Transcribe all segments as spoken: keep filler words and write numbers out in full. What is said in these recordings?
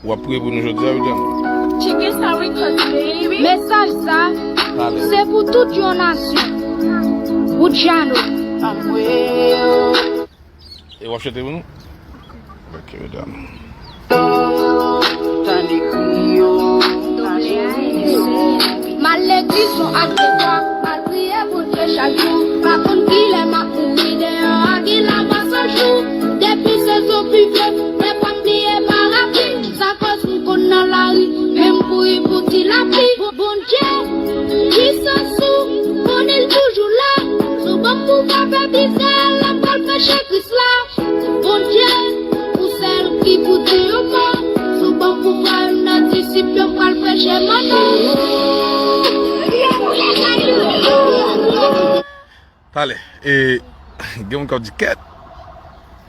W ap priye pou nou jodi a, William? Mesaj sa, se pou tout yon nasyon. Woodjano. E w ap chante pou nou? Ok, medam. M al legliz yon ak de fwa, m al priye Bondye chak jou. Pa konn kilè m ap mouri deyò a, gen laba san jou. Depi sezon plivyez, men pa m bliye parapli. Sa kòz m konn nan lari, men m kouri pou ti lapli. Bondye, pwisans ou, konnen l toujou la. Si w ban m pouvwa fè bizè, l ap pral preche Kris la. Bondye, ou sèl ki pou di yon mo. Si w ban m pouvwa, youn nan disip yo pral preche manno. Talè, e, gen moun k ap di, kèt,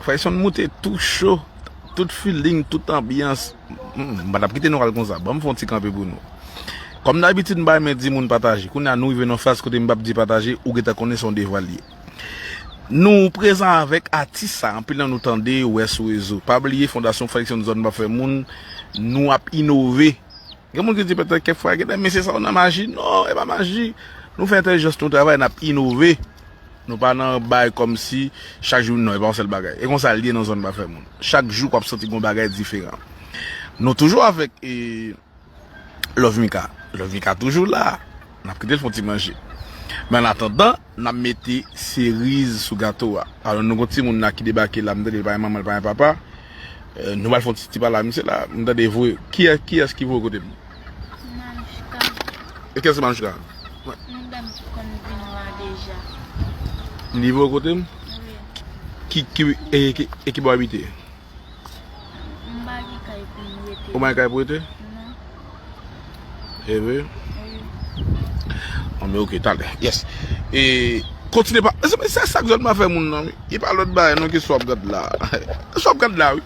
Frè Edson moute tou cho, tout feeling, tout anbyans. Hmm, m pa t ap kite nou al konsa. Ban m fè yon ti kanpe pou nou. Kòm dabitid, m pa renmen di moun pataje. Kounye a, nou rive nan faz kote m p ap di pataje, ou gentan konnen se yon devwa l ye. Nou prezan avèk atis sa, anpil nan nou tande, wè sou rezo. Pa bliye, Fondasyon Frè Edson Zòn Pa Fè Moun, nou ap inove. Gen moun ki di petèt kèk fwa, "Gen de mesye sa yo nan maji." Non, e pa maji. Nou fè entèlijans nou travay, n ap inove. Nou pa nan bay kòmsi chak jou, non, e pa yon sèl bagay. E konsa l ye nan Zòn Pa Fè Moun. Chak jou, w ap santi gon bagay diferan. Nou toujou avèk, e, Love Mika. Love Mika toujou la. N ap kite l fè yon ti manje. Men an atandan, n ap mete seriz sou gato a. Alò, nou gon timoun la ki debake la, m tande l pa gen manman, l pa gen papa. Eh, nou pral fè yon ti, ti pale a misye la, m tande voye. Kiyès, kiyès ki voye kote m? Manouchka. E kiyès se Manouchka? Yon dam ki konn vin la deja. Li voye kote m? Wi. Ki, ki, e, ki, e ki bò w abite? M pa gen kay pou m rete. Ou pa gen kay pou rete? Non. E vre? Wi. Bon, men ok, talè. Yes. E kontinye pa. Se, se sa k zòn pa fè moun nan, wi. E pa lòt bagay non ke sa w ap gad la. Sa w ap gad la, wi.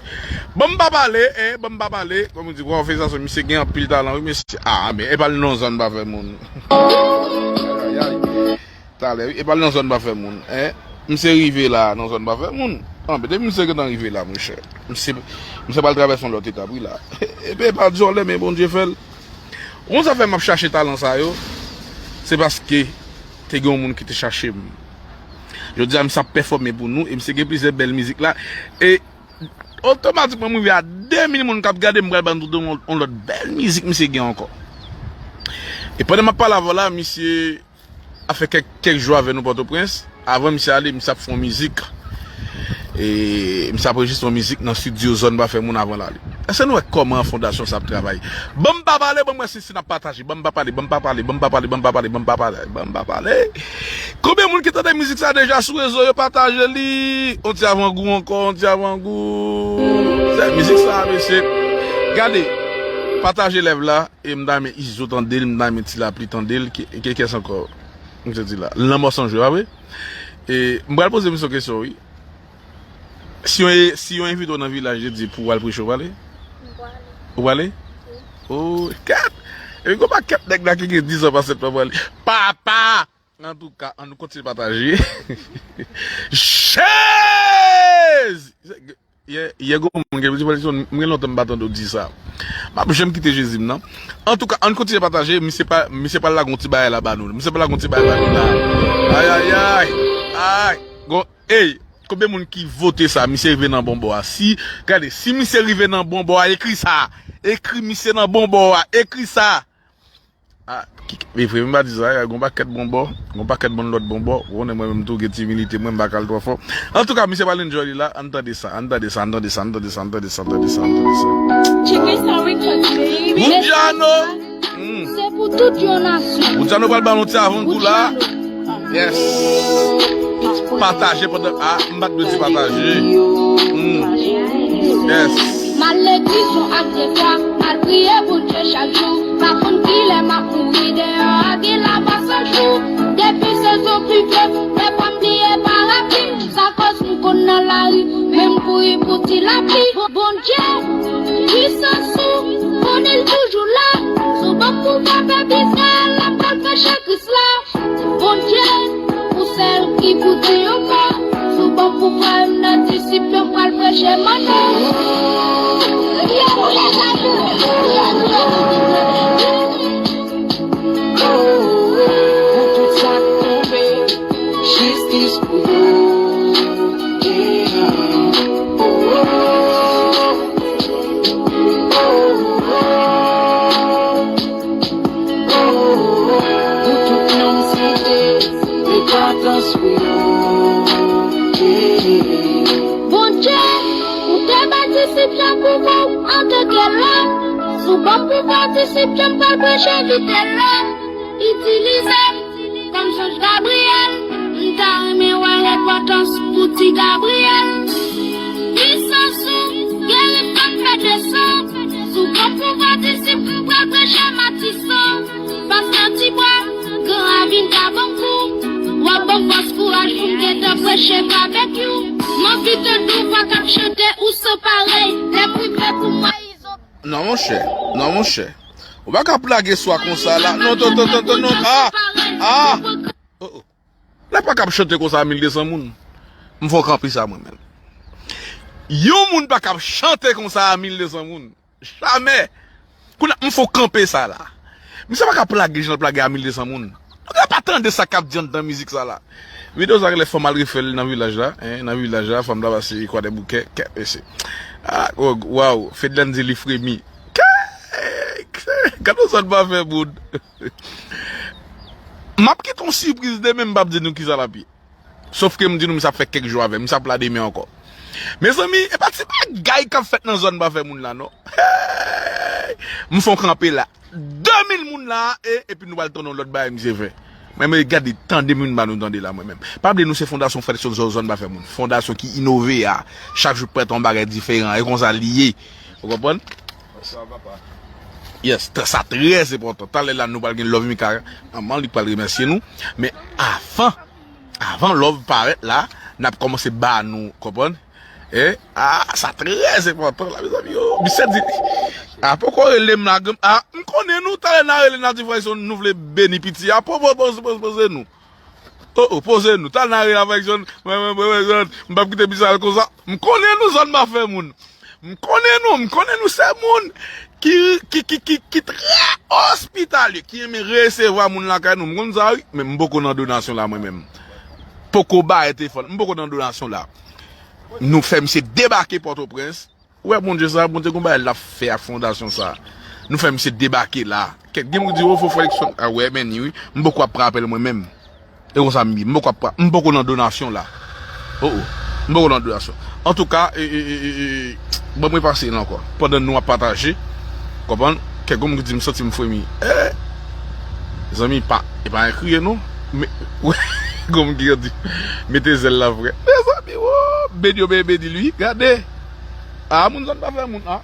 Ban m pa pale, eh, ban m pa pale. Kòm yo di, waw, felistasyon, misye gen anpil talan, wi, mesye. Ah, men, e pa l non zòn pa fè moun. Ay, ay. Talè, wi. E pa l nan zòn pa fè moun, en. Misye rive la, nan zòn pa fè moun. Anben, depi misye gentan rive la, monchè. Misye, misye pral travèse yon lòt etap, wi, la. E, e pa dyòlè, men Bondye fè l. Ou konn sa fè m ap chache talan sa yo? Se paske te gen yon moun ki te chache m. Jodi a, misye ap pèfòme pou nou, e misye gen plizyè bèl mizik la. E otomatikman, m rive a de mil moun k ap gade, m pral ban nou yon, yon lòt bèl mizik misye gen ankò. E pandan m ap pale avè w la, misye ap fè kèk, kèk jou avè nou Pòtoprens. Avan misye ale, misye ap fè yon mizik. E misye ap anrejistre yon mizik nan estidyo zòn pa fè moun avan l ale. Èske nou wè kòman fondasyon sa ap travay? Ban m pa pale, ban m wè si, si n ap pataje. Ban m pa pale, ban m pa pale, ban m pa pale, ban m pa pale, ban m pa pale, ban m pa pale. Konbyen moun ki tande mizik sa deja sou rezo yo, pataje li? On ti avangou ankò, on ti avangou. Se mizik sa, mesye. Gade, pataje live la. E m ta renmen Izo tande l, m ta renmen Ti Lapli tande l. Ki, ki, kiyès ankò? M te di la. Lanmò san jwe, pa vre? E m pral poze misye yon kesyon, wi. Si yon, si yon envite w nan vilaj, li di pou w al preche, w prale? M prale. Ou prale? Wi. Oh, kèt! Epi gon pakèt nèg la ki gen diz an pase pa prale. Papa! Antouka, ann nou kontinye pataje. Jezi! Yè, yè, gon moun gen, m gen lontan m pa tande w di sa. M ap janm kite Jezi m nan. Antouka, ann kontinye pataje. Misye pa, misye pral lage yon ti bagay la ba nou. Misye pral lage yon ti bagay ba nou la. Ay, ay, ay. Ay. Gon, ey, konbyen moun ki vote sa? Misye rive nan bon bò a. Si, gade, si misye rive nan bon bò a, ekri sa. Ekri misye nan bon bò a. Ekri sa. Ah, ki, e vre, m pa di sa, gon pakèt bon bò, gon pakèt bon lòt bon bò. Ou konnen mwen menm tou, gen timilite, mwen m pa ka al twò fò. Antouka, misye pral enjoy li la, ann tande sa, ann tande sa, ann tande sa, ann tande sa, ann tande sa, ann tande sa, ann tande sa. Check it out, Records, baby. Woodjano! Mm. Se pou tout yon nasyon. Woodjano pral ba nou ti avangou la. Woodjano. Yes. Pataje pandan, ah, m pa t dwe di pataje. Mm. Yes. M al legliz yon ak de fwa, m al priye Bondye chak jou. Pa konn kilè m ap mouri deyò a, gen laba san jou. Depi sezon plivyez, men pa m bliye parapli. Sa kòz m konn nan lari, men m kouri pou ti lapli. Bondye, pwisans ou, konnen l toujou la. Si w ban m pouvwa fè bizè, l ap pral preche Kris la. Bondye, ou sèl ki pou di yon mo. Si w ban m pouvwa, youn nan disip yo pral preche manno. Disip Jan Koukou antanke lòm. Si w ban m pouvwa disip Jan, m pral preche vitelòm. Itilize m kòm zanj Gabriyèl. M ta renmen wè enpòtans pou ti Gabriyèl. Pwisans ou geri fanm fè desan. Si w ban m pouvwa disip, m pral preche matisan. Pastè Tibwa, Gran Ravin, Kabankou, w ap ban m fòs kouraj pou m gentan preche babekyou. M anvi tande yon vwa k ap chante ou san parèy, lè prive pou mwen izo. Non, monchè, non, monchè. Ou pa ka plage swa konsa la. Non, non, non, non, non, non. Ah! Ah! Oh, oh. Lè pa ka ap chante konsa a mil de san moun. M fò kanpe sa mwen menm. Yon moun pa ka ap chante konsa a mil de san moun. Jamè! Kounye a, m fò kanpe sa la. Misye pa ka plage jan l plage a mil de san moun. Nou ka pa tande sa k ap di anndan mizik sa la. Videyo sa genlè fò m al refè l nan vilaj la, en, nan vilaj la, fò m ta pase Kwadèboukè, kè, mesye. Ah, oh, waw, Fedlène di li fremi. Kè, kè, gade yon zòn pa fè moun. M ap kite yon sipriz demen, m p ap di nou kisa l ap ye. Sof ke m di nou, misye ap fè kèk jou avè m, misye ap la demen ankò. Mezanmi, e pa ti bagay k ap fèt nan zòn pa fè moun la, non. Hey! M fè yon kanpe la. De mil moun la, e, epi nou pral tande yon lòt bagay misye fè. Mwen, mwen, gade, tande moun ba nou tande la, mwen menm. Pa bliye, nou se Fondasyon Fèlson Zò Zòn Pa Fè Moun. Fondasyon ki inove a. Chak jou prèt yon bagay diferan. E konsa li ye. Ou konprann? Yes, t- sa trè enpòtan. Talè la, nou pral gen Love Mika, manman li k pral remèsye nou. Men avan, avan Love parèt la, n ap kòmanse ba nou, konprann? E, a, sa trè enpòtan la, mezanmi, yo. Misye di, a, poko rele m la, granm, a, m konnen nou, talè n a rele n a di frè Jackson, nou vle beni piti a, po, po, po, po, poze nou. O, o, poze nou. Talè n a rele a frè Jackson, mwen, mwen, mwen, mwen, m p ap kite misye al konsa. M konnen nou, zòn pa fè moun. M konnen nou, m konnen nou se moun ki, ki, ki, ki, ki trè ospitalye, ki renmen resevwa moun lakay nou. M konn sa, wi, men m poko nan donasyon la, mwen menm. Poko bay telefòn, m poko nan donasyon la. Nou fè misye debake Pòtoprens. Ou wè Bondye sa, Bondye gon bagay l ap fè ak fondasyon sa. Nou fè misye debake la. Kèk gen moun ki di, o, fò frè Jackson. A, wè, men ni, wi. M poko ap pran apèl mwen menm. E konsa m ye. M poko ap pran, m poko nan donasyon la. O, o. M poko nan donasyon. Antouka, e, e, e, e, e, ban mwen pase la ankò. Pandan nou ap pataje, konprann, kèk moun ki di m santi m fremi. E, zanmi, pa, e pa en kriye, non. Men, wè, gon moun ki di, mete zèl la, frè. Mezanmi, o, beni yo ben beni li, gade. A, moun zòn pa fè moun, a.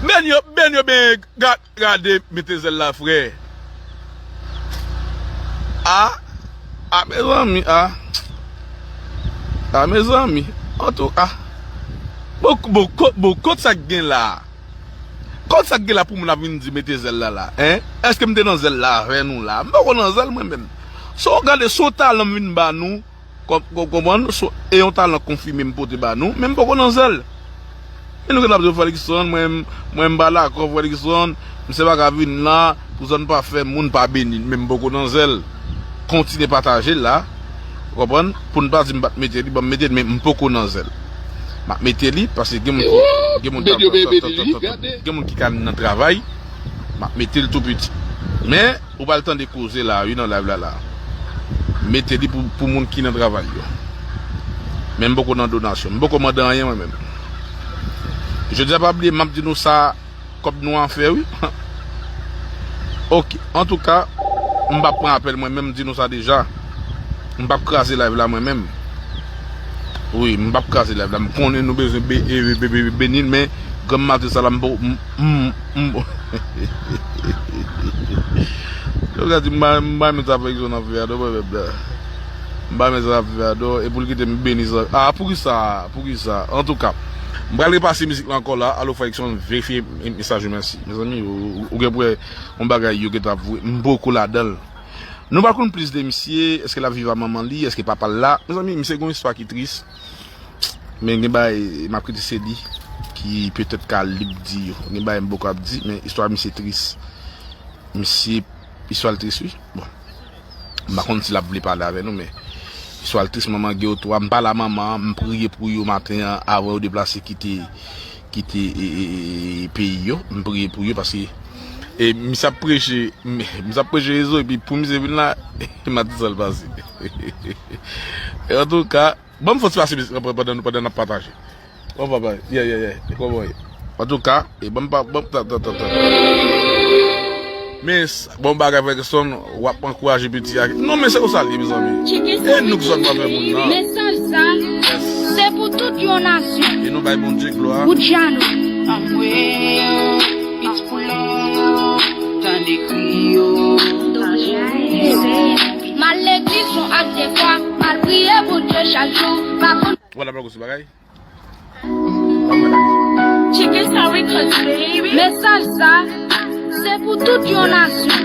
Beni yo, beni yo ben, ga-, gade, mete zèl la, frè. A, a, mezanmi, a. A, mezanmi, antouka. Bon, bon, ko-, bon, kot sa k gen la? Kot sa k gen la pou moun ap vin di mete zèl la la, en? Èske m te nan zèl la avè nou la? M poko nan zèl mwen menm. So, gade, se yon talan m vin ba nou, Kò-, kò-, konprann? So, e yon talan konfime m pote ba nou, men m poko nan zèl. E nou gentan ap di, Frè Luckson, mwen, mwen m pa dakò, Frè Luckson, misye pa ka vin la, pou zòn pa fè moun pa beni, men m poko nan zèl. Kontinye pataje l la, ou konprann? Pou n pa di m pa t mete li, ban m mete li, men m poko nan zèl. M ap mete li, paske gen moun ki, gen moun ki, gen moun ki ka nan travay, m ap mete l tou piti. Men, Ou pral tande koze la, wi, nan live la, la. Mete li pou, pou moun ki nan travay yo. Men m poko nan donasyon. M poko mande anyen, mwen menm. Jodi a, pa bliye, m ap di nou sa, kòb nou an fè, wi. Oke. Antouka, m p ap pran apèl, mwen menm, m di nou sa deja. M p ap kraze live la, mwen menm. Wi, m p ap kraze live la. M konnen nou bezwen be-, e, be-, be-, be-, beni l, men granm maten sa la, m, m, m, m, Yo ka di m pa, m pa renmen sa Frè Luckson ap fè a, non, mwen menm la. M pa renmen sa l ap fè a, non, e pou l kite m beni sa. A, poukisa? Poukisa? Antouka, m pral repase mizik la ankò la. Alo, Frè Luckson, verifye mesaj ou, mèsi. Mezanmi, ou, ou, ou gen pou wè yon bagay yo gentan ap voye. M poko ladan l. Nou pa konn plis de misye, èske l ap viv a manman li, èske papa l la? Mezanmi, misye gen yon istwa ki tris. Men gen bagay, m ap kite se li ki petèt ka lib di yo. Gen bagay m poko ap di, men istwa misye tris. Misye, istwa l tris, wi. Bon. M pa konn si l ap vle pale avè nou, men istwa l tris, manman gen yo twa. M pale a manman an, m priye pou yo maten an, avan yo deplase kite, kite, e, e, e, e, peyi yo. M priye pou yo paske, e, misye ap preche, misye ap preche rezo, epi pou misye vin la, m ap di sa l pase. Antouka, Ban m fè yon ti pase mizik lan pandan, pandan n ap pataje. Bon, papa, yeah, yeah, yeah. Bon, boy. Antouka, e ban m pa, ban m, ta, ta, ta, ta. Men, s-, bon bagay, frè Keston, w ap ankouraje piti a. Non, men se konsa l ye, mezanmi. E nou ki sòt pa fè moun nan. Mesaj sa, se pou tout yon nasyon. E nou bay Bondye glwa. Pou Djano. Mal legliz yon ak de fwa, mal priye Bondye chak jou. Pa konn Wala pa gwo sou bagay. Tcheke sa records, baby. Mesaj sa, se pou tout yon nasyon.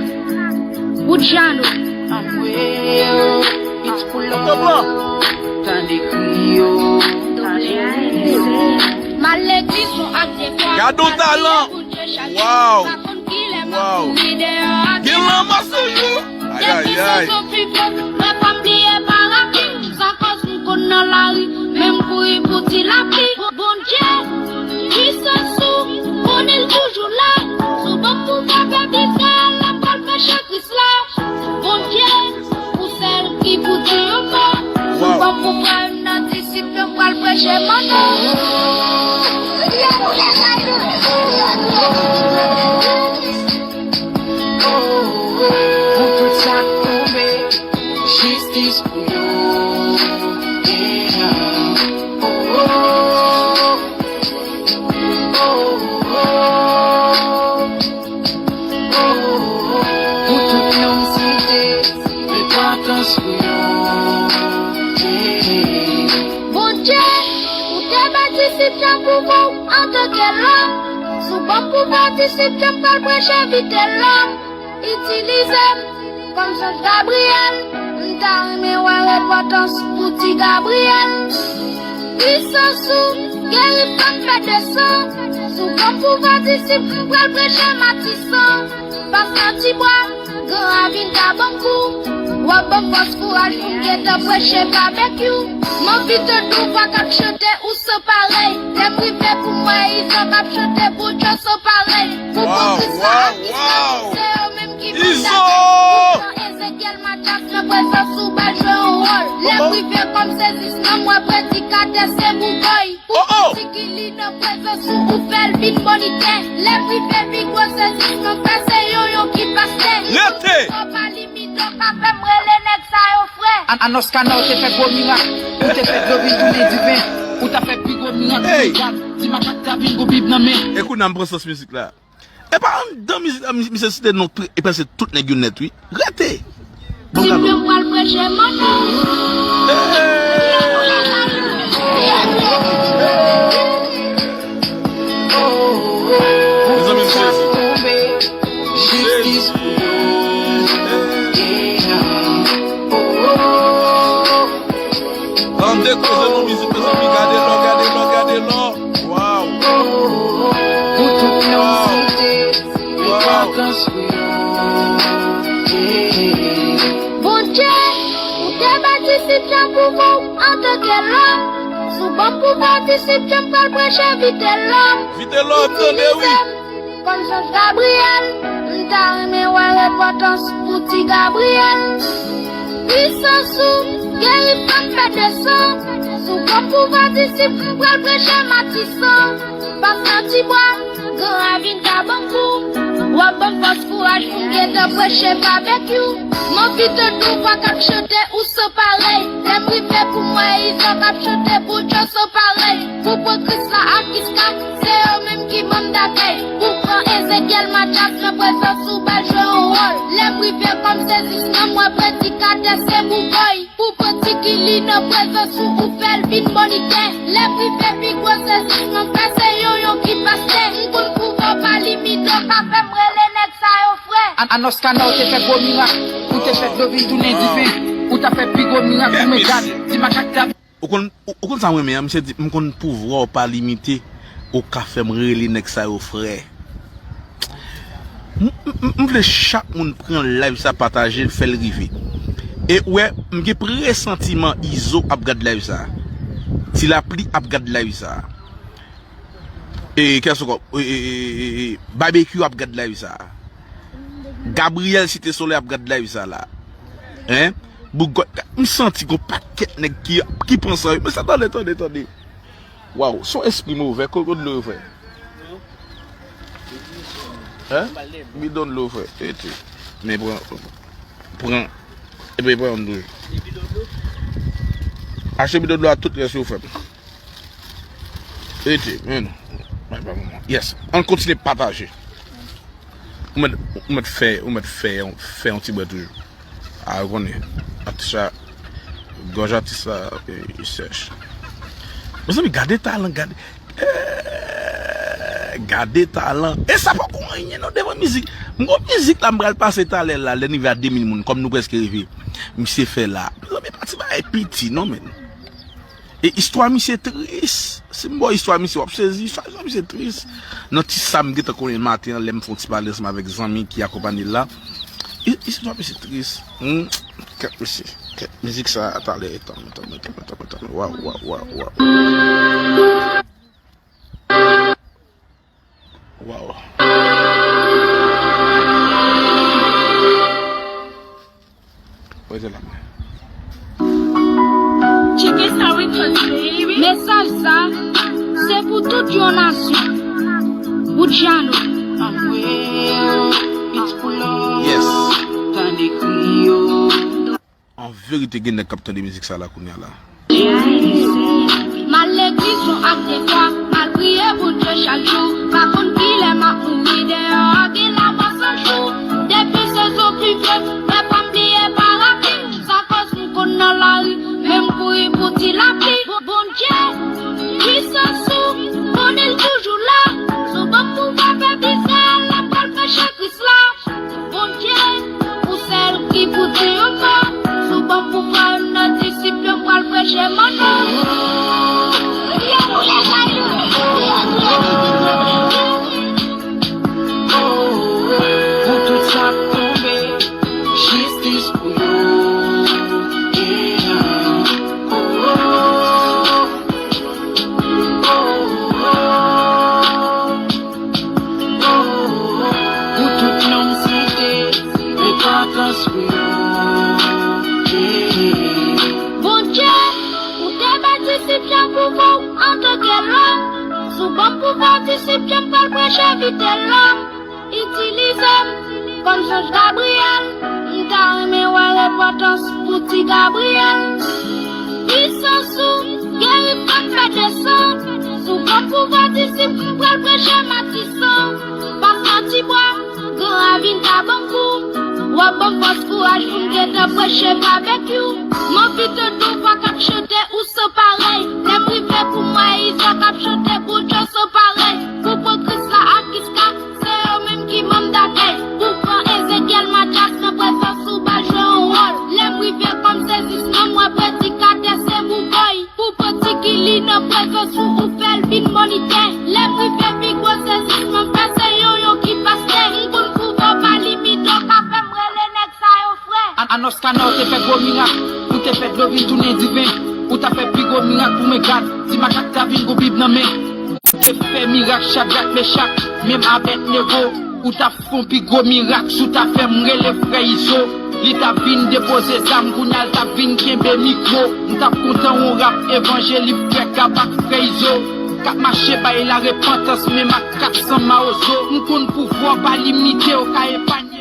Pou Djano. Mal legliz yon ak de fwa. Gade yon talan. Wow. Wow. Gen lanmò sou nou. Ay, ay, ay. Mwen pa bliye parapli, sa kòz m konn nan lari, menm kouri pou ti lapli. Bondye, ki se sou, konnen l toujou la. Sou bon pouvwa fè bizè, l ap pral preche Kris la. Bondye, ou sèl ki pou di yon mo. Sou bon pouvwa m nan disip yo pral preche manno. Pou tout sa k tonbe, jistis pou yo. Yeah. Oh, oh, oh. Oh, oh, oh. Pou tout non m site, repantans pou yo. Yeah. Bondye, ou te bay disip tankou vou antanke lòm. Sou bon pouvwa disip yo pral preche vite lòm. Itilize m kòm zanj Gabriyèl. M ta renmen wè repantans pou ti Gabriyèl. Pisans ou geri fanm pète san. Sou bon pouvwa disip m pral preche Matisan. Pastè Tibwa, Gran Ravin, Kabankou. W ap ban m fòs, kouraj pou m gentan preche babekyou. M anvi tande yon vwa k ap chante ou san parèy. Lè m rive pou m wè Izo k ap chante Bondye san parèy. Pou bon Kris la ak Izo, se yo menm ki manda. Izo! Ezekyèl Matyas nan prezans ou ba jwe yon wòl. Lè m rive kòm sezisman, m wè predikatè se bougòy. Pou piti ki li nan prezans ou, ou fè l vin monitè. Lè m rive pi gwo sezisman, fè se yonyon ki pastè. Rete! Ou pa limite, ou ka fè m rele nèg sa yo frè. An, Anoskana, ou te fè gwo mirak. Ou te fè dlo vin tounen diven. Ou ta fè pi gwo mirak pou gad. Ti makak ta vin gon Bib nan men. E kounye a m pran sans mizik la. Epa anndan mizik la, mi-, misye site non, epa se tout nèg yo nèt wi. Rete! Bon, gade. Si mwen pral preche manno. Mezanmi, m sezi. Jistis pou yo. Tande koze nou mizik, mezanmi, gade lò, gade lò, gade lò. Waw. Pou tout nonm site, repantans pou yo. Bondye, ou te bay disip Jan pouvwa w antanke lòm. Sou bon pouvwa disip Jan pral preche vite lòm. Vite lòm, tande wi. Kòm zanj Gabriyèl, m ta renmen wè repantans pou ti Gabriyèl. Pisans ou geri fanm pète san. Sou bon pouvwa disip m pral preche Matisan. Pastè Tibwa, Gran Ravin, Kabankou. W ap ban m fòs, kouraj pou m gentan preche babekyou. M anvi tande yon vwa k ap chante ou san parèy. Lè m rive pou m wè Izo k ap chante Bondye san parèy. Pou pran Kris la ak Iska, se yo menm ki ban m dakèy. Pou pran Ezekyèl Matyas nan prezans ou ba l jwe yon wòl. Lè m rive kòm sezisman, m wè predikatè se bougòy. Pou pran ti ki li nan prezans ou, ou fè l vin monitè. Lè m rive pi gwo sezisman, fè se yonyon ki pastè. M konn pouvwa w pa limite, w ka fè m rele nèg sa yo frè. An, Anoskana, ou te fè gwo mirak. Ou te fè dlo vin tounen diven. Ou ta fè pi gwo mirak pou mwen gad. Ti makak ta Ou konn, ou, ou konn sa mwen renmen an? Misye di, m konn pouvwa w pa limite, ou ka fè m rele nèg sa yo frè. M, m, m, m vle chak moun pran live sa, pataje l, fè l rive. E ou wè, m gen presantiman Izo ap gad live sa. Ti Lapli ap gad live sa. E, kiyès ankò? E, e, e, e, e, Babekyou ap gad live sa. Gabriyèl Site Solèy ap gad live sa la. Hein? Boug, m santi gon pakèt nèg ki, ki panse, men sa, tande, tande, tande. Waw, se yon espri movè, kote dlo yo, frè? Hein? Bidon dlo, frè. Ete. Men pran, pran, epi pran yon dlo. Achte bidon dlo a tout rès yo, frè. Ete, men. Yes. Ann kontinye pataje. Ou mèt, ou mèt fè, ou mèt fè, fè yon ti bwè toujou. A, ou konnen. Atis la, gòj atis la, e, e sèch. Mezanmi, gade talan, gade. Eh, gade talan. E sa poko anyen non devan mizik. M gon mizik la, m pral pase talè la, lè n rive a de mil moun, kòm nou prèske rive. Misye fè la. Mezanmi, pati bagay piti, non, men. E istwa misye tris. Si m ba w istwa misye, w ap sezi. Istwa, istwa misye tris. Nan ti sa m gentan konnen maten an, lè m fè yon ti pale ansanm avèk zanmi ki akonpanye l la. I-, istwa misye tris. Hmm. Kèt misye. Kèt mizik sa a talè. Tann, tann, tann, tann, tann. Waw, waw, waw, waw. Waw. Rete la. Mesaj sa, se pou tout yon nasyon. Bout Jano. Yes. An verite, gen nèg k ap tande mizik sa la kounye a la. M al legliz yon ak de fwa, m al priye Bondye chak jou. Pa konn kilè m ap mouri, deyò a gen lamò san jou. Depi sezon plivyez, lè pa m bliye parapli. Sa kòz m konn nan lari, men m kouri pou ti lapli. Bon-, Bondye, pisans ou, konnen l toujou la. Sou ban m pouvwa fè bizè, lè m pral preche Kris la. Bondye, ou sèl ki pou di yon mo. Si w ban m pouvwa, youn nan disip yo m pral preche mo nou. Pou tout sa k tonbe, jistis pou yo. Pou tout nonm site, repantans pou yo. Bondye, ou te bay disip Jan pouvwa w antanke lòm. Si w ban m pouvwa disip Jan, m pral preche evite lòm. Itilize m kòm zanj Gabriyèl. M ta renmen wè repantans pou ti Gabriyèl. Pisans ou, geri frè m fè desann. Si w ban m pouvwa disip, m pral preche Matisan. Pastè Tibwa, Gran Ravin, Kabankou. W ap ban m fòs kouraj pou m gentan preche babekyou. M anvi tande yon vwa k ap chante ou san parèy. Lè m rive pou mwen, Izo k ap chante Bondye san parèy. Pou pran Kris la ak Iska, se yo menm ki manm dakèy. Pou pran Ezekyèl Matyas nan prezans ou, ba l jwe yon wòl. Lè m rive kòm sezisman, m wè predikatè se boubòy. Pou pran Ti Kili nan prezans ou, ou fè l vin monitè. Lè m rive pi gwo sezisman, m fè se Yonyon ki pastè. M konn pouvwa w pa limite, w ka fè m rele nèg sa yo frè. An-, Anòs Kana, ou te fè gwo mirak, ou te fè dlo vin tounen diven, ou ta fè pi gwo mirak pou mwen, gad, ti makak ta vin gon Bib nan men. Ou te fè mirak Chadrak, Mechak, menm Abèdnego, ou ta fè yon pi gwo mirak si w ta fè m rele frè Izo. Li ta vin depoze zam, kounye a l ta vin kenbe mikwo. M t ap kontan yon rap evanjelik frè Gab ak frè Izo k ap mache bay larepantans menm ak kat san mawozo. M konn pouvwa w pa limite, w ka epanye.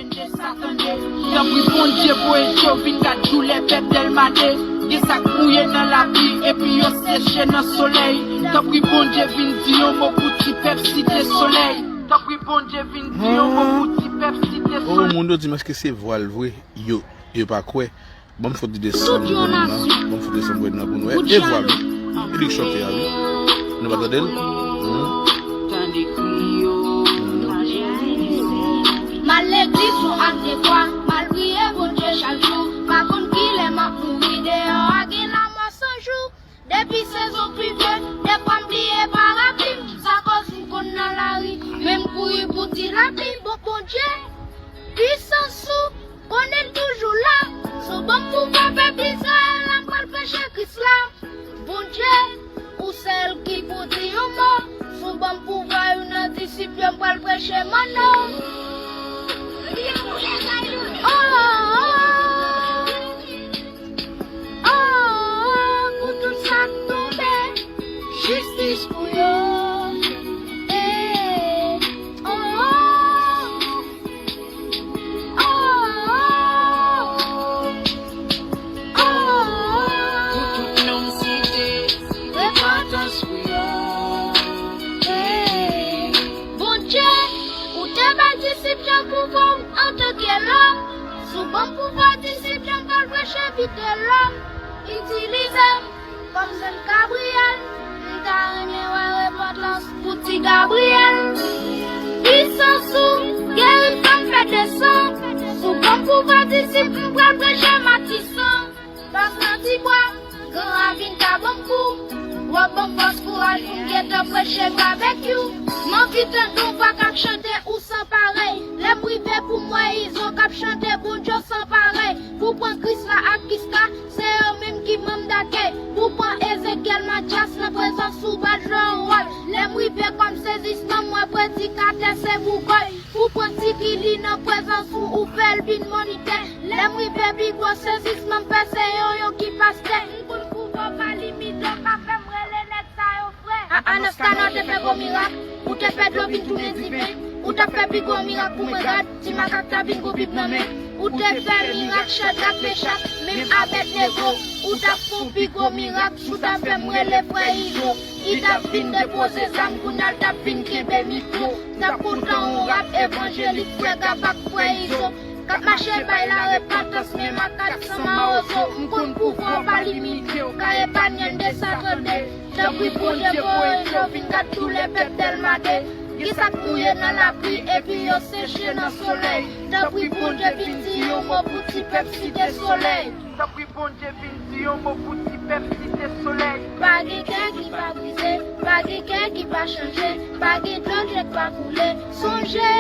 Tanpri Bondye, voye je w vin gad doulè pèp Dèlma de. Gen sa k mouye nan lapli epi yo seche nan solèy. Tanpri Bondye, vin di yon mo pou ti pèp Site Solèy. Tanpri Bondye, vin di yon mo pou ti pèp Site Solèy. O, moun yo di m èske se vwa l vre? Yo, yo pa kwè. Ban m fè ti desann vòlèm nan. Ban m fè ti desann vòlèm nan pou nou wè. E vwa l wi. E li k chante a wi. Nou pa tande l? Mhm. M al legliz yon ak de fwa, m al priye Bondye chak jou. Pa konn kilè m ap mouri, deyò a gen lamò san jou. Depi sezon plivye, dèfwa m bliye parapli m. Sa kòz m konn nan lari, men m kouri pou ti lapli. Bon, Bondye, pisans ou, konnen l toujou la. Si w ban m pouvwa fè bizè, la m pral preche Kris la. Bondye, ou sèl ki pou di yon mo. Si w ban m pouvwa, youn nan disip yo, m pral preche mo nou. Oh, oh, oh. Oh, oh, oh, pou tout sa k tonbe, jistis Pouvwa disip, jan m pral preche, envite lòm, itilize m kòm zen Gabriyèl. M ta renmen wè repòt lan pou ti Gabriyèl. Pwisans ou geri fanm fè desan. Sou bon pouvwa disip, m pral preche Matisan. Pas nan ti bwa, gran ravin ka ban m kou. W ap ban m fòs, kouraj pou m gentan preche babekyou. M anvi tande yon vwa k ap chante ou san parèy. Lè m rive pou m wè Izo k ap chante Bondye san parèy. Pou pran Krisla ak Kiska, se yo menm ki manm dakèy. Pou pran Ezekyèl Matyas nan prezans ou ba l jwe yon wòl. Lè m rive kòm sezisman, m wè predikatè se bougòy. Ou pran Ti Kili nan prezans ou, ou fè l vin monitè. Lè m rive pi gwo sezisman, m fè se yo yo ki pastè. M konn pouvwa w pa limite, w ka fè m rele nèg sa yo frè. A Anaskanò te fè gwo mirak, ou te fè dlo vin tounen diven. Ou t ap fè pi gwo mirak pou mwen, gad, ti makak t ap vin kou Bib nan men. Ou te fè mirak Chadrak, Mechak, menm Abèdnego. Ou t ap fè yon pi gwo mirak si w t ap fè m rele frè Izo. Li t ap vin depoze zam, kounye a l t ap vin kenbe mikwo. T ap kontan yon rap evanjelik, frè Gab ak frè Izo k ap mache bay larepantans, menm ak kat san mawozo. M konn pouvwa w pa limite, w ka epanye n de sa tande. Tanpri Bondye voye dlo vin gad doulè pèp Dèlma de. Gen sa k mouye nan lapli epi yo seche nan solèy. Tanpri Bondye vin di yon mo pou ti pèp Site Solèy. Tanpri Bondye vin di yon mo pou ti pèp Site Solèy. Pa gen kè ki pa brize, pa gen kè ki pa chanje, pa gen dlo je k pa koule. Sonje,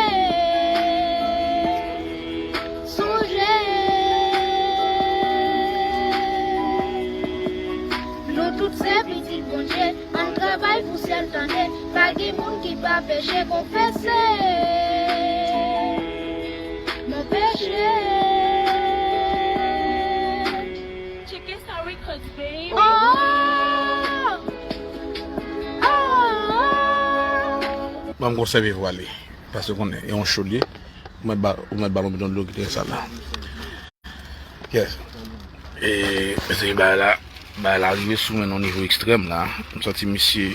sonje, nou tout se pitit Bondye. Ann travay pou syèl tande. Pa gen moun ki pa peche, konfese mon peche. Tcheke sa records, baby. Oh, oh, oh. Ban m konserve vwa li. Paske w konnen, e yon show li ye. Ou mèt ba, ou mèt ba l yon bidon dlo ki te sal la. Yes. E, mesye, bagay la, bagay la rive sou mwen nan yon nivo ekstrèm la. M santi misye,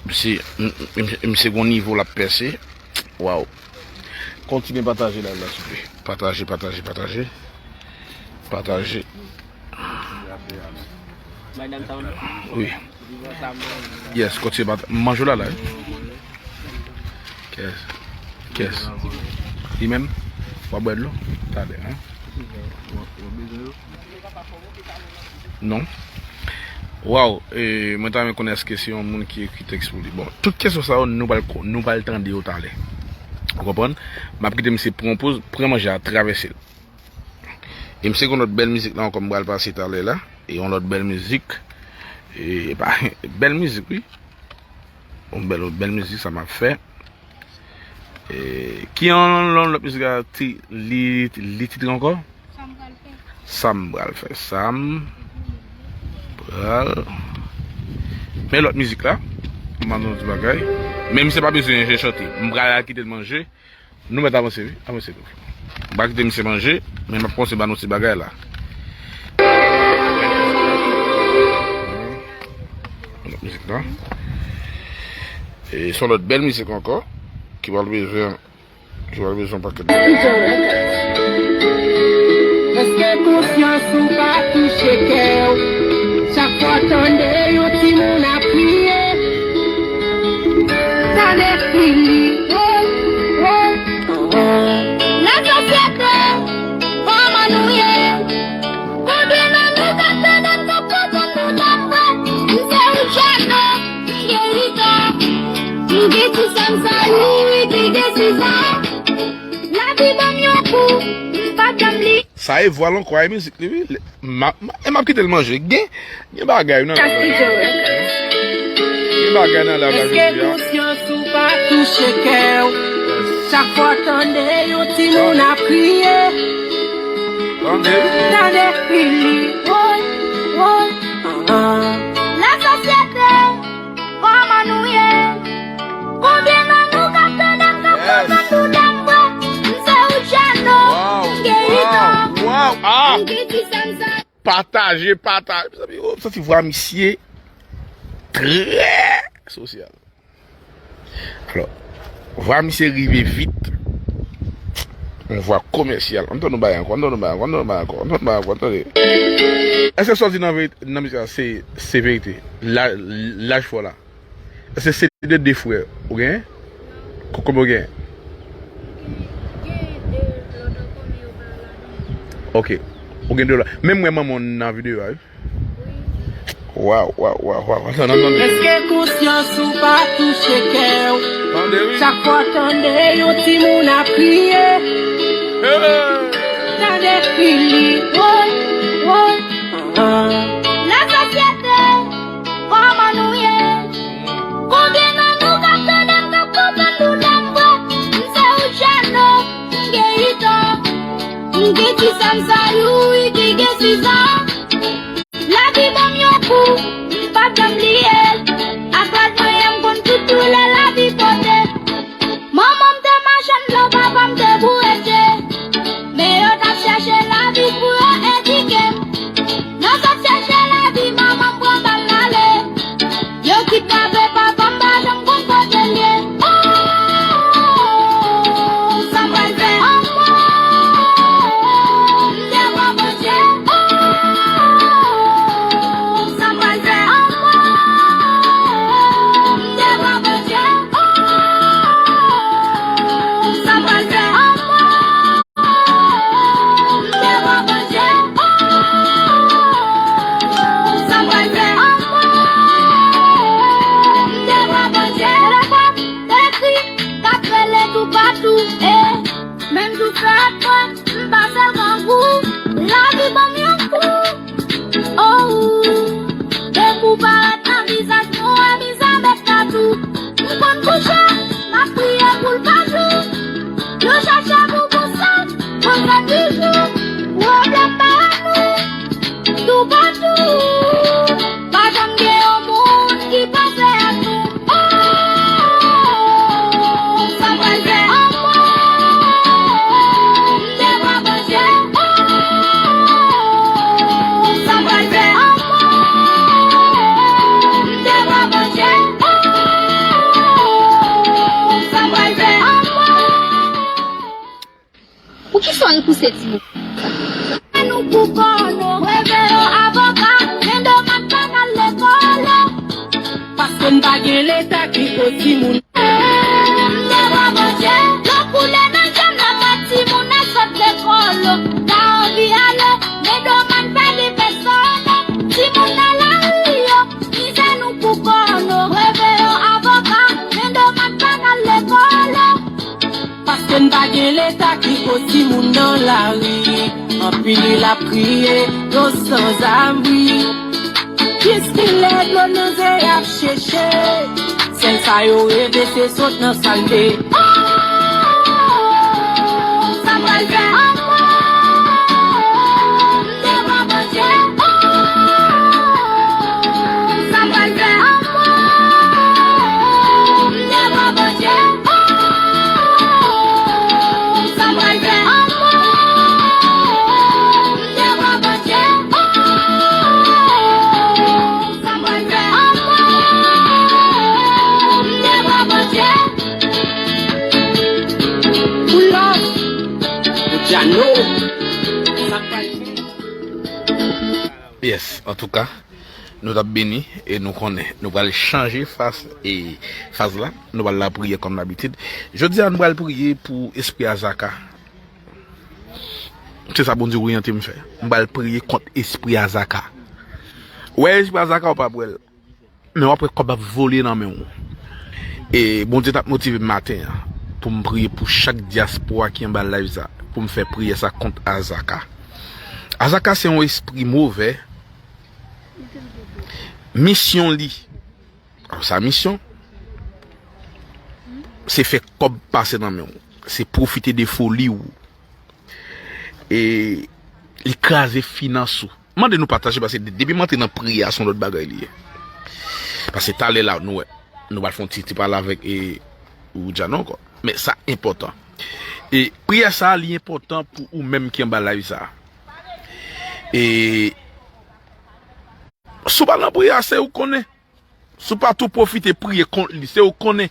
misye, m, m, m, misye gon nivo l ap pèse. Waw. Kontinye pataje live la, souple. Pataje, pataje, pataje. Pataje. Wi. Yes, kontinye pataje. Manje w la la, wi. Kès? Kès? Li menm? W ap bwè dlo? Talè, hein? Non. Waw, e, mwen ta renmen konnen èske se yon moun ki ekri tèks pou li. Bon, tout kesyon sa yo, nou pral ko-, nou pral tande yo talè. Ou konprann? M ap kite misye pran yon poz, pran manje a, travèse l. E misye gon lòt bèl mizik la ankò m pral pase talè la. E yon lòt bèl mizik. E pa, bèl mizik, wi. Yon bèl, bèl mizik sa m ap fè. E, ki an lòt mizik la ti, li, li titre ankò? Sa m pral fè. Sa m pral fè. Sa m pral. Men lòt mizik la. M ap di yon ti bagay. Men misye pa bezwen jen chante. M pral al kite l manje. Nou mèt avanse, wi. Avanse tou. M pa kite misye manje, men m ap kòmanse ba nou ti bagay la. Lòt mizik la. E se yon lòt bèl mizik ankò, ki pral bezwen, ki pral bezwen yon pakèt bagay. Èske konsyans ou pa touche kè w? Chak fwa w tande yon timoun ap kriye, tande kri li, woy, woy, oh, oh. Lasosyete, kòman nou ye? Konbyen nan nou k ap tande n ap konprann nou ta kwè? M se yon jèn nonm, m gen uit an. M gen ti sè m sa, li, li gen sis an. Lavi ban m yon kou, m pa janm li. Sa e vwa l ankò, e mizik li, wi. M ap, m ap, e m ap kite l manje. Gen, gen bagay nan lavi la jodi a. Gen bagay nan lavi la jodi a. Èske konsyans ou pa touche kè w? Chak fwa w tande yon timoun ap kriye, tande, tande kri li. Woy, woy, ah, ah. Lasosyete, kòman nou ye? Konbyen nan nou k ap tande m, k ap konprann nou ta kwè? M se yon jèn nonm, m gen uit an. M gen ti sè m sa. Pataje, pataje. Mezanmi, oh, m santi vwa misye trè sosyal. Alò, vwa misye rive vit. Yon vwa komèsyal. Ann tann yon bagay ankò, ann tann yon bagay ankò, ann tann yon bagay ankò, ann tann yon bagay ankò, ann tande. Èske sa w di nan verite, nan mizik la, se, se verite? La, laj fò la. Èske se de, de frè ou genyen? Ko-, konbyen ou genyen? Gen de lòt ankò, men yo pa la non. Ok. Ou gen de lòt. Menm mwen, manman w nan videyo a, wi. Waw, waw, waw, waw. Tande, tande. Èske konsyans ou pa touche kè w? Tande, wi. Chak fwa w tande yon timoun ap kriye. Hey! Tande kri li, woy, woy. Lasosyete, kòman nou ye? Konbyen nan nou k ap tande m k ap konprann doulè m vre? M se Woodjano, m gen uit an. M gen ti sè m Sayou, wi, ki gen sis an. Lavi ban m yon kou, m p ap janm bliye l. Ak laj mwen an, m konn tout doulè lavi pote. Manman m te machann dlo, papa m te bouretye. Men yo t ap chèche lavi pou yo edike m. Nan zòt chèche lavi, manman m pran bal l ale. Yo kidnape papa m, pa janm konn kote l ye. Oh, sa m pral fè? Oh, oh, oh, oh, m devwa Bondye. Oh, oh, oh, oh, sa m pral fè? Oh, oh, oh, oh, m devwa Bondye. Oh, oh, oh, oh, sa m pral fè? Oh, oh, oh, oh, m devwa Bondye. Oh, oh, oh, oh, sa m pral fè? Oh, oh, oh, oh, m devwa Bondye. Telefòn, te ekri, t ap rele toupatou, eh. Menm jou fèt mwen, m pase l grangou. Lavi ban m yon kou. Oh, de kou parèt nan vizaj mwen, wè mizè met tatou. M konn kouche, m ap priye pou l pa jou. Yo chache m pou bouson, pou fè bijou. Pwoblèm pa nou, toupatou. Pa janm gen yon moun ki panse ak nou. Oh, sa m pral fè? Oh, m devwa Bondye. Oh, sa m pral fè? Oh, m devwa Bondye. Oh, sa m pral fè? Oh, poukisa w repouse timoun? Nou pou kò nou, reve yo avoka, men domat pa t al lekòl. Paske n pa gen Leta ki ko timoun. M devwa Bondye, dlo koule nan je m lè m wè timoun ap sot lekòl. Ta anvi ale, men domat pa gen pèsòn. Timoun nan lari yo, mizè nou pou kò nou, reve yo avoka, men domat pa t al lekòl. Paske n pa gen Leta ki ko timoun nan lari. Anpil ap kriye, yo sanzabri. Jiskilè dlo nan zye y ap cheche? Sèl sa yo reve se sot nan salte. Oh, sa m pral fè? Oh, m devwa Bondye. Oh, sa m pral fè? Oh, m devwa Bondye. Oh, sa m pral fè? Oh, m devwa Bondye. Oh, sa m pral fè? Oh, m devwa Bondye. Pull up. Pull up. Jano. Sa k pral fèt? Yes, antouka, nou t ap beni e nou konnen nou pral chanje faz, e faz la, nou pral lapriyè kòm dabitid. Jodi a, nou pral priye pou espri Azaka. Se sa Bondye oryante m fè. M pral priye kont espri Azaka. Ou wè espri Azaka, ou p ap wè l. Men w ap wè kòb ap vole nan men w. E Bondye t ap motive m maten an pou m priye pou chak dyaspora ki anba live sa, pou m fè priyè sa kont Azaka. Azaka se yon espri movè. Misyon li, sa misyon, se fè kòb pase nan men w. Se pwofite de foli w. E li kraze finans ou. Mande nou pataje, paske de-, depi m antre nan priyè a, se yon lòt bagay li ye. Paske talè la, nou wè, nou pral fè yon ti, ti pale avèk, e, Woodjano ankò. Men sa enpòtan. E priyè sa, li enpòtan pou ou menm ki anba live sa. E si w pa nan priyè a, se ou konnen. Si w pa tou pwofite priye kont li, se ou konnen.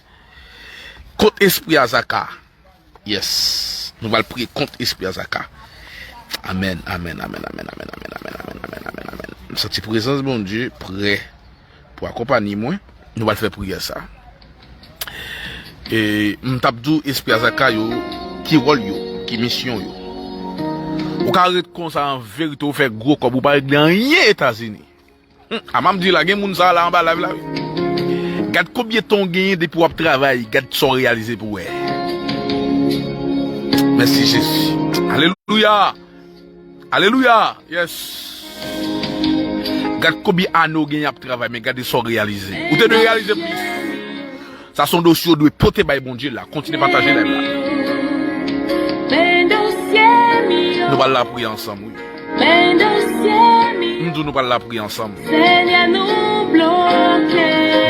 Kont espri Azaka. Yes. Nou pral priye kont espri a zaka. Amèn, amèn, amèn, amèn, amèn, amèn, amèn, amèn, amèn, amèn, amèn. M santi prezans Bondye prè pou akonpanye mwen. Nou pral fè priyè sa. E m t ap di w espri a zaka yo, ki wòl yo, ki misyon yo. Ou ka ret konsa an verite, ou fè gwo kòb, ou pa regle anyen Etazini. Hmm, a m ap di la, gen moun sa la anba live la, wi. Gad konbyen tan w genyen depi w ap travay, gad sa w reyalize pou w wè. Mèsi, Jezi. Alelouya! Alelouya! Yes! Gad konbyen ane w genyen ap travay, men gade sa w reyalize. Ou te dwe reyalize plis. Sa se yon dosye w dwe pote bay Bondye la. Kontinye pataje live la. Nou pral la priye ansanm, wi. M di w nou pral la priye ansanm. Nou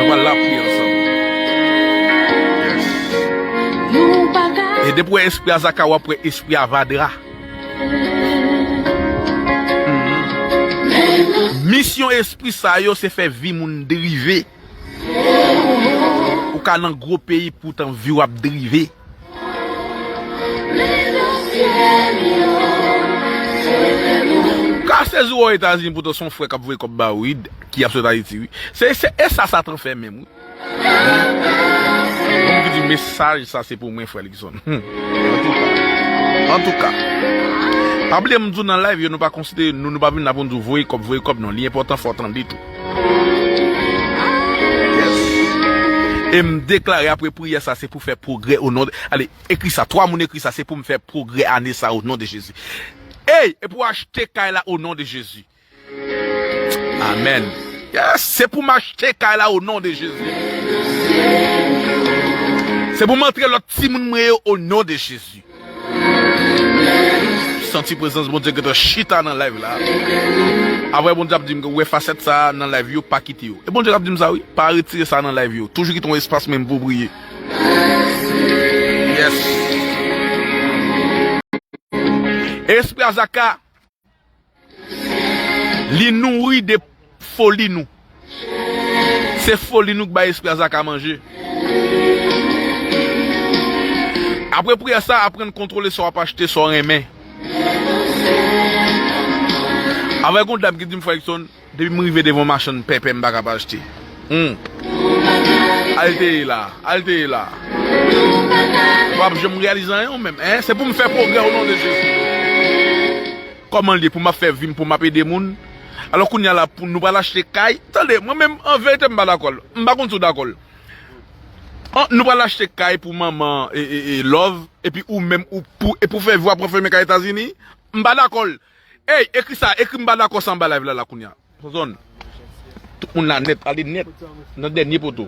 pral la priye ansanm. Yes. E depi w wè espri a zaka, w ap wè espri a vadra. Misyon espri sa yo se fè vi moun drive. Ou ka nan gwo peyi poutan vi w ap drive. Ka sezi w Etazini poutan se yon frè k ap voye kòb ba ou, wi, ki ap sot Ayiti, wi. Se, se, e sa Satan fè menm, wi. Moun ki di mesaj sa se pou mwen, frè Likson. Hmm. Antouka. Antouka. Pa bliye m di w nan live yo, nou pa konsidere nou, nou pa vin la pou n di w voye kòb, voye kòb, non. Li enpòtan, fò w tande tou. Yes. E m deklare apre priyè sa, se pou fè pwogrè o non de, ale, ekri sa, twa moun ekri sa, se pou m fè pwogrè ane sa o non de Jezi. Ey, e pou achte kay la o non de Jezi. Amèn. Yes, se pou m achte kay la o non de Jezi. Se pou m antre lòt timoun mwen yo o non de Jezi. Santi prezans Bondye gentan chita nan live la. Apre Bondye ap di m, wè fasèt sa nan live yo, pa kite yo. E Bondye ap di m sa, wi, pa retire sa nan live yo. Toujou kite yon espas menm pou priye. Yes. Espri a zaka, li nouri de foli nou. Se foli nou k bay espri a zaka manje. Apre priyè sa, aprann kontwole sa w ap achte, sa w renmen. Avèk yon dam ki di m, frè Ekson, depi m rive devan yon machann pèpè, m pa ka pa achte. Hmm. Al te ye la, al te ye la. W ap janm reyalize anyen ou menm, en? Se pou m fè pwogrè o non de Jezi. Kòman l ye pou m ap fè vi m, pou m ap ede moun? Alò kounye a la, pou nou pral achte kay. Tande, mwen menm, an verite, m pa dakò l. M pa konn si w dakò l. An, nou pral achte kay pou manman e, e, e Love, epi ou menm, ou pou, e pou fè vi w ap ranfèmen kay Etazini? M pa dakò l. Ey, ekri sa, ekri m pa dakò sa anba live la, la kounye a. Sozòn. Tout moun la nèt, ale nèt. Nan dènye poto.